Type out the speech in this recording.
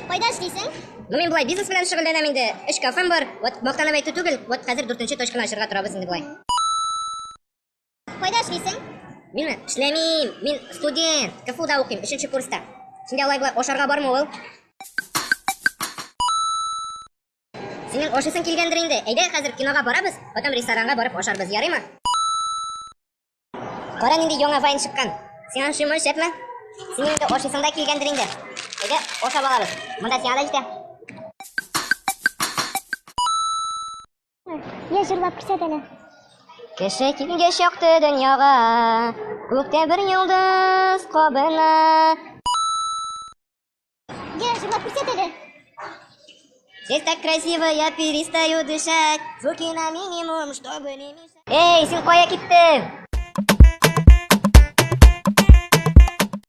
Кайда эшлисең? Ну, мин болай бизнес белән шөгыльләнәм инде. Өч кафем бар. Вот, мактанып әйтү түгел. Вот, хәзер дүртенче точканы ачырга торабыз инде болай. Кайда эшлисең? Минме? Эшләмим. Мин студент. КФУда укыйм, өченче курста. Синдә алай болай ашарга бармы ул? Синең ашыйсың килгәндер инде. Әйдә, хәзер кинога барабыз, потом ресторанга барып ашарбыз, ярыймы? Кара нинди яңа вайн чыккан. Сиңа ошыймы, шәпме? Синең инде ашыйсың да килгәндер инде. Әйдә, ашап алабыз. Монда сиңа да җитә. Я җырлап күрсәт әле. Кеше килгәч якты дөньяга, күктә бер йолдыз кабына. Я җырлап күрсәт әле. Здесь так красиво, я перестаю дышать. Звуки на минимум, чтобы не мешать. Эй, син кая киттең?